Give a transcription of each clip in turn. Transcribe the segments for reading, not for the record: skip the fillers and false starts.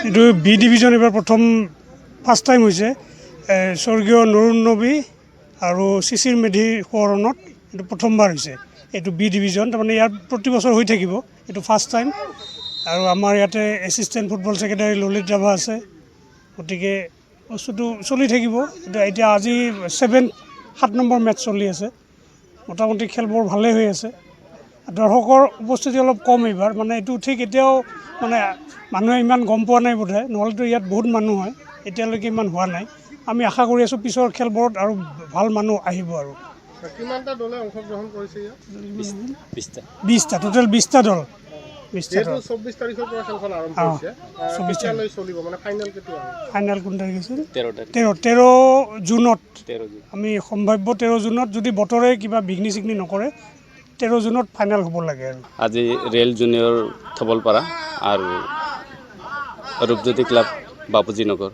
এইটো B division এইবাৰ প্ৰথম ফাৰ্ষ্ট টাইম হৈছে। স্বৰ্গীয় নৰুণ নবী আৰু শিশিৰ মেধি সোঁৱৰণত এইটো প্ৰথমবাৰ হৈছে। এইটো বি ডিভিজন, তাৰমানে ইয়াত প্ৰতি বছৰ হৈ থাকিব। এইটো ফাৰ্ষ্ট টাইম। আৰু আমাৰ ইয়াতে assistant football secretary Lalit Rabha আছে। গতিকে বস্তুটো চলি থাকিব। এতিয়া এতিয়া আজি 7 নম্বৰ মেটচ চলি আছে। মোটামুটি খেলবোৰ ভালেই হৈ আছে। দৰ্শকৰ উপস্থিতি অলপ কম এইবাৰ। মানে এইটো ঠিক এতিয়াও মানে মানুহে ইমান গম পোৱা নাই বোধহয়, নহ'লেতো ইয়াত বহুত মানুহ হয়। এতিয়ালৈকে ইমান হোৱা নাই। আমি আশা কৰি আছোঁ, পিছৰ খেলবোৰত আৰু ভাল মানুহ আহিব। আৰু কিমানটা দলে অংশগ্ৰহণ কৰিছে ইয়াত? 20টা। 20টা, টোটেল 20টা দল, 20টা যিহেতু দল। 24 তাৰিখৰ পৰা খেলখন আৰম্ভ হৈছে, 24। কেতিয়ালৈ চলিব, মানে ফাইনেল কেতিয়া হ'ব? ফাইনেল কোন তাৰিখ আছিল? 13 তাৰিখ। 13 জুনত। 13 জুন। আমি সম্ভাৱ্য 13 জুনত, যদি বতৰে কিবা বিঘ্নি চিঘ্নি নকৰে, 13 জুনত ফাইনেল হ'ব লাগে আৰু। আজি ৰেল জুনিয়ৰ থবলপাৰা আৰু ৰূপজ্যোতি ক্লাব বাপুজী নগৰ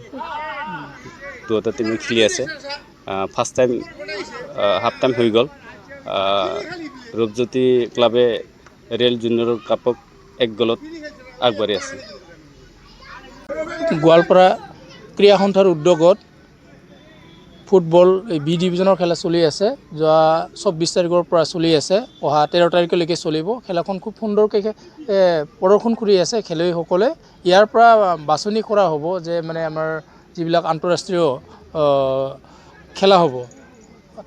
দুয়োটা টিমে খেলি আছে। ফাৰ্ষ্ট টাইম, হাফ টাইম হৈ গ'ল। ৰূপজ্যোতি ক্লাবে ৰেল জুনিয়ৰ ক্লাবক এক গ'লত আগবাঢ়ি আছে। গোৱালপাৰা ক্ৰীড়া সন্থাৰ উদ্যোগত ফুটবল এই বি ডিভিজনৰ খেলা চলি আছে। যোৱা 24 তাৰিখৰ পৰা চলি আছে, অহা 13 তাৰিখলৈকে চলিব। খেলাখন খুব সুন্দৰকৈ প্ৰদৰ্শন কৰি আছে খেলুৱৈসকলে। ইয়াৰ পৰা বাছনি কৰা হ'ব যে মানে আমাৰ যিবিলাক আন্তঃৰাষ্ট্ৰীয় খেলা হ'ব,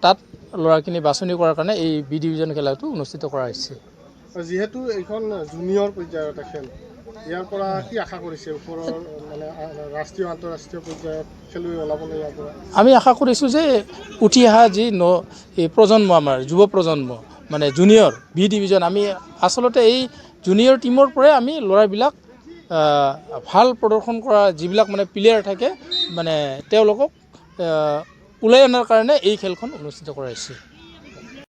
তাত ল'ৰাখিনি বাছনি কৰাৰ কাৰণে এই বি ডিভিজন খেলাটো অনুষ্ঠিত কৰা হৈছে। যিহেতু এইখন জুনিয়ৰ পৰ্যায়ৰ এটা খেল, ইয়াৰ পৰা কি আশা কৰিছে? ওপৰৰ মানে ৰাষ্ট্ৰীয়, আন্তঃৰাষ্ট্ৰীয় পৰ্যায়ত খেলুৱৈ ওলাবনে ইয়াৰ পৰা? আমি আশা কৰিছোঁ যে উঠি অহা যি এই প্ৰজন্ম, আমাৰ যুৱ প্ৰজন্ম, মানে জুনিয়ৰ বি ডিভিজন, আমি আচলতে এই জুনিয়ৰ টীমৰ পৰাই আমি ল'ৰাবিলাক ভাল প্ৰদৰ্শন কৰা যিবিলাক মানে প্লেয়াৰ থাকে, মানে তেওঁলোকক ওলাই অনাৰ কাৰণে এই খেলখন অনুষ্ঠিত কৰা হৈছে।